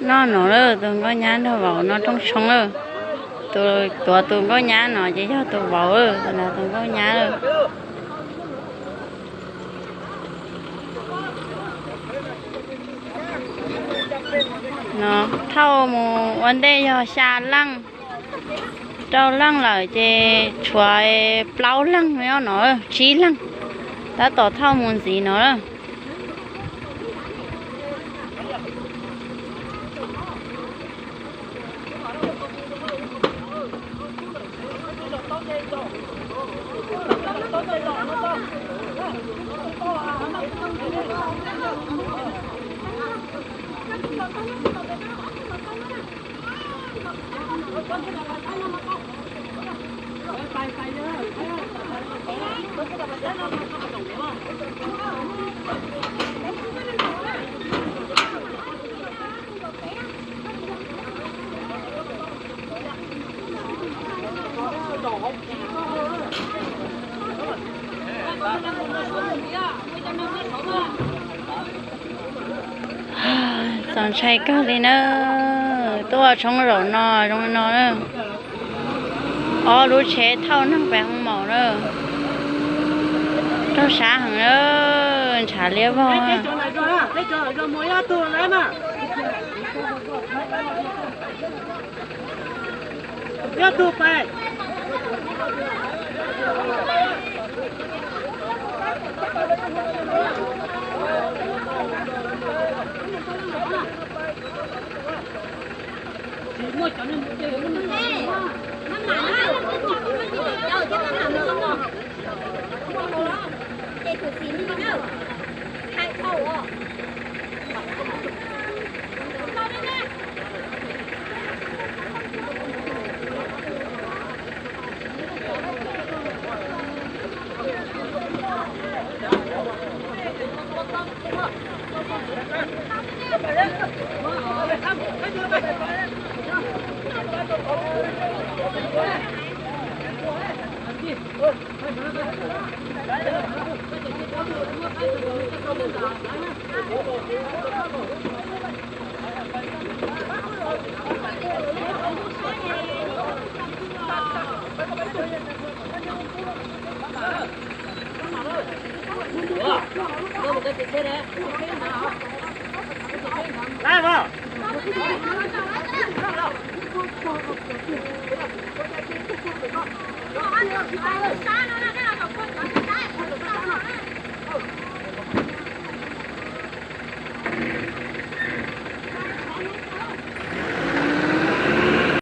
Noj no lawm, tus nkauj nyab nrog vauv noj rooj tshoob lawm. Tus tuav tus nkauj nyab no ces yog tus vauv lawm, tus nkauj nyab lawm. No, thauj mus ua ntej yog xya leej, rau leej lawm ces tshuav plaub leeg nyob no, tsib leeg, tab tom thauj mus ntxiv no lawm. Txaus ntshai kawg li na, tuaj tshoob zaum no zoo li no na. Ob lub tsheb thauj neeg pem hoo maum na, raug sab heev na, ntshav liab vog.